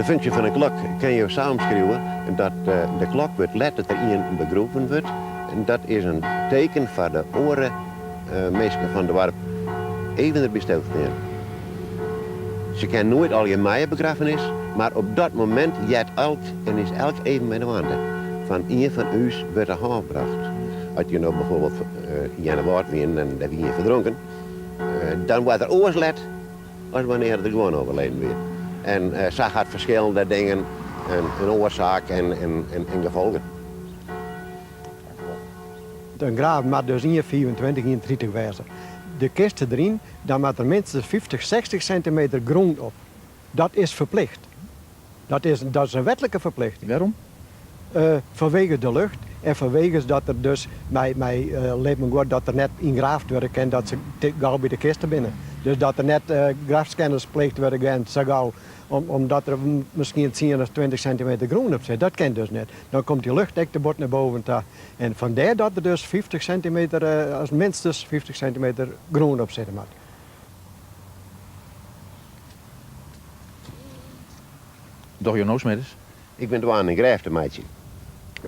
De funksje fan in klok kinne jo sa omskriuwe dat de klok wurdt let dat der ien begroeven wurdt. Dat is in teken foar de oare minsken fan it doarp even derby stil te stean. Se kinne noait allegear mei op begraffenis, mar op dat momint heart elk en is elk even by de wante fan ien fan ús wurdt de hân brocht. As je no bijvoorbeeld yn Earnewâld wienen en dêr wie ien ferdronken, dan waard der oars let as wannear't er gewoan overleden wie. En sa hat ferskillende dingen in oarsaak en gefolgen. In graaf moat dus 1,25, 1,30 wêze. De kiste deryn, dan moat der minstens 50, 60 sintimeter grûn op. Dat is ferplicht. Dat is, dat is in wetlike ferplichting. Wêrom? Fanwege de lucht en fanwege dat der dus mei, mei libben guod dat der net yngraafd wurde kin dat se te gau by de kiste binne. Dus dat der net grafskennis pleegd wurde kin sa gau omdat der miskien tsien of 20 sintimeter grûn op sit. Dat kin dus net. Dan komt dy lucht ek te bot nei boven ta. En fandêr dat der dus 50 sintimeter, as minstens 50 sintimeter grûn op sitte moat. Dogge jo no smiddags? Ik bin dwaande in grêf te meitsjen.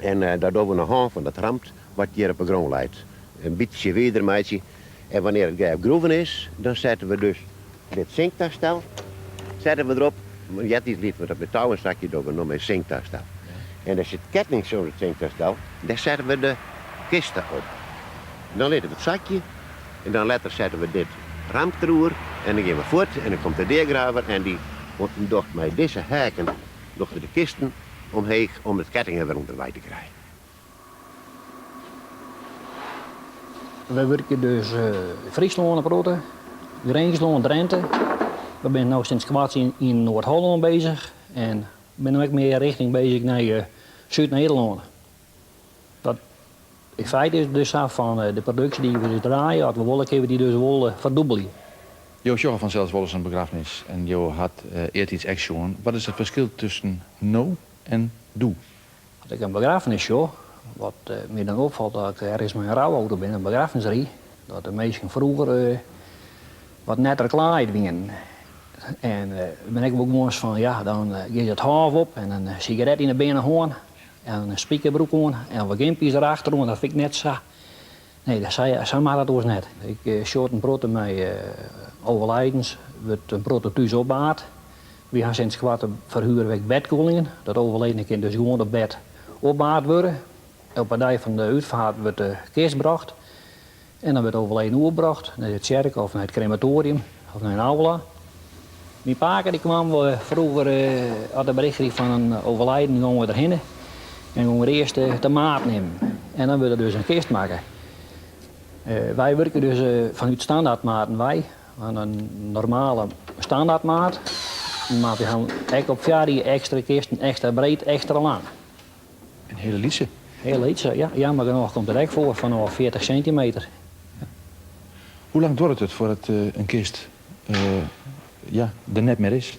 En dat dogge we oan de hân fan dat ramt wat hjir op 'e grûn leit. In bytsje wider meitsje. En wannear it grêf groeven is, dan sette we dus dit sinktastel sette we derop. Eartiids lieten we dat mei touwen sakje, dogge we no mei sinktastel. En der sit kettings oan it sinktastel, dêr sette we de kiste op. Dan litte we it sakje en dan letter sette we dit ramt deroer en dan gean we fuort en dan komt de deagraver en dy docht mei dizze heakken docht er de kisten omheech om de kettingen wer ûnderwei te krijen. Wy wurkje dus Fryslân in protte, Grinslân, Drinte. We binne no sinds koart yn Noard-Hollân bezich en binne no ek mear rjochting bezich nei Súd-Nederlân. Dat in feit is dus sa fan de produksje dy't we dus draaie, as we wolle kinne we dy dus wol ferdûbelje. Jo sjogge fansels wolris in begraffenis en jo hat eartiids ek sjoen. Wat is it ferskil tusken no en doe? As ik in begraffenis sjoch, wat my dan opfalt dat ik ergens mei in rouauto bin, in begraffenis rie, dat de minsken froeger wat netter klaaid wienen. En bin ik wol gewoan fan, ja, dan gean se it hôf op en in sigaret yn 'e beane hân en in spikerbroek oan en wat gympies derachter oan, dat fyn ik net sa. Nee, sa moat dat oars net. Ik sjoch in protte mei overlijdens, wurdt in protte thús opbaard. Wy ha sinds koart ferhuere we ek bedkoelingen. Dat overledene kin dus gewoan op bed opbaard wurde. Op de dei fan de útfeart wurdt de kist brocht en dan wurdt overleden oerbrocht nei de tsjerke of nei it krematoarium of nei in aula. Myn pake dy kwam froeger as er bericht krige fan in overlijden gong er derhinne en gong er earst de maat nimmen en dan wurdt der dus in kist makke. Wy wurkje dus fanút standaardmaten wei, want in normale standaardmaat, mar wy hawwe ek op fjouwer ekstra kisten, ekstra breed, ekstra lang. In hiele lytse? Hiele lytse, ja. Jammer genôch komt der ek foar, fanôf 40 sintimeter. Hoe lang duorret it foardat in kist ja, der net mear is?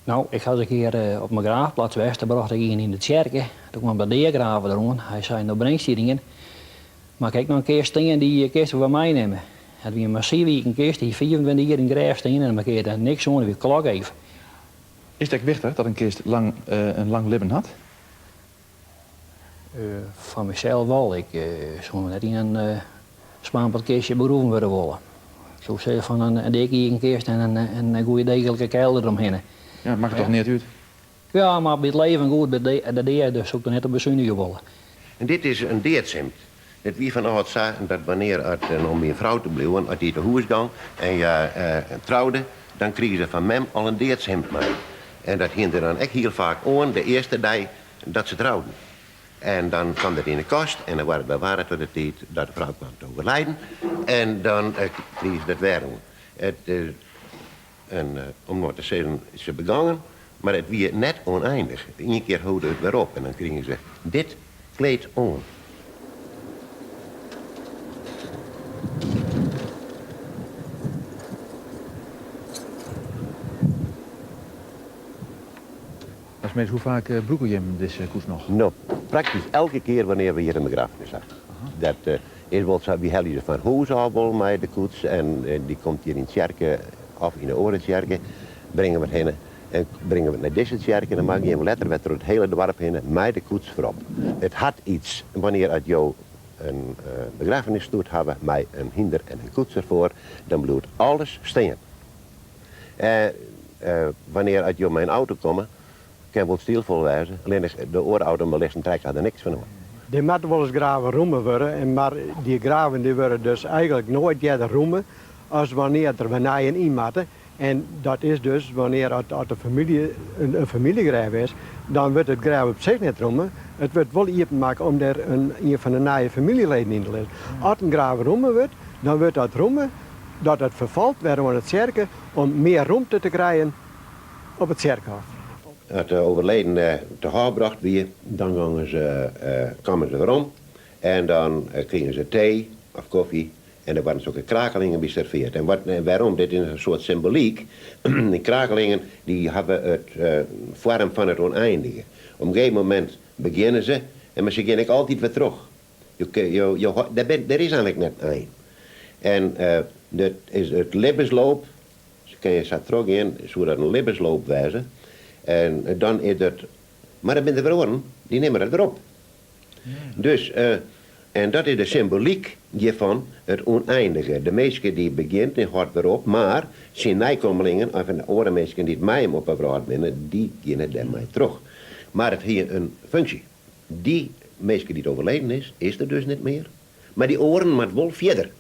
No, ik ha ris in kear op in begraafplats west, dêr brocht ik ien yn de tsjerke. Doe kwam de deagraver deroan. Hy sei, no bringst hjir ien, mar ik ha ek noch in kist stean, dy kinst wol meinimme. It wie in massive iken kist, dy hie 25 jier yn it grêf stien en der makearde niks oan, it wie klokgeef. Is it ek wichtich dat in kist lang, in lang libben hat? Foar mysels wol. Ik soe net yn in spamperd kistje begroeven wurde wolle. Ik soe sizze fan in dikke iken kist en in goede deeglike kelder deromhinne. Ja, makket toch neat út? Ja, mar by it leven goed, by de dea dus soe ik der net op besunigje wolle. En dit is in deadshimd. It wie fan âlds sa dat wannear at, om by in frou te bliuwen, at dy te hûs gong en hja troude, dan krige se fan mem al in deadshimd mei. En dat hiene se dan ek hiel faak oan de earste dei dat se trouden. En dan kwam dat yn de kast en dan waard it bewarre tot de tiid dat de frou kwam te overlijden. En dan krige se dat wer oan. It, en om no te sizzen, se begongen, mar it wie net ûneinich. Ien kear holde it wer op en dan krigen se dit kleed oan. Smeets, hoe faak brûke jim dizze koets noch? No, praktysk elke kear wannear we hjir in begraffenis ha. Dat is wol sa, wy helje se fan hûs ôf wol mei de koets en dy komt hjir yn tsjerke of yn de oare tsjerke, bringe we it hinne. En bringe we it nei dizze tsjerke en dan gean we letter wer troch it hiele doarp hinne mei de koets foarop. It hat iets wannear at jo in begraffenisstoet hawwe mei in hynder en in koets derfoar, dan bliuwt alles stean. Wannear at jo mei in auto komme, kin wol stylfol wêze, allinnich de oare automobilisten trekke der niks fan oan. Der moatte wolris graven rûme wurde, mar dy graven dy wurde dus eigenlik noait earder rûme as wannear't der wer nijen yn moatte. En dat is dus wannear at de famylje in famyljegrêf is, dan wurdt it grêf op sich net rûme. It wurdt wol iepenmakke om dêr ien fan de nije famyljeleden yn te lizzen. At in graf rûme wurdt, dan wurdt dat rûme dat it ferfalt wer oan de tsjerke om mear rûmte te krijen op it tsjerkhôf. At de overledene te hôf brocht wie, dan gongen se, kamen se werom en dan krigen se tee of kofje En der waarden sokke krakelingen by serveard. En wat, en wêrom? Dit is in soart symbolyk. Dy krakelingen dy hawwe it foarm fan it ûneindige. Op in gegeven momint begjinne se, en mar se gean ek altyd wer troch. Jo, jo, jo, der bin, der is eigenlik net in ein. En dat is it libbensloop, se kinne sa trochgean, soe dat in libbensloop wêze. En dan is dat, mar der binne der wer oaren, dy nimme dat wer op. Dus, en dat is de symbolyk hjirfan, it ûneindige. De minske dy begjint en hâldt wer op, mar syn neikommelingen of de oare minsken dy't mei him op 'e wrâld binne, dy geane dêrmei troch. Mar it hie in funksje. Dy minske dy't overleden is, is der dus net mear. Mar dy oaren moat wol fierder.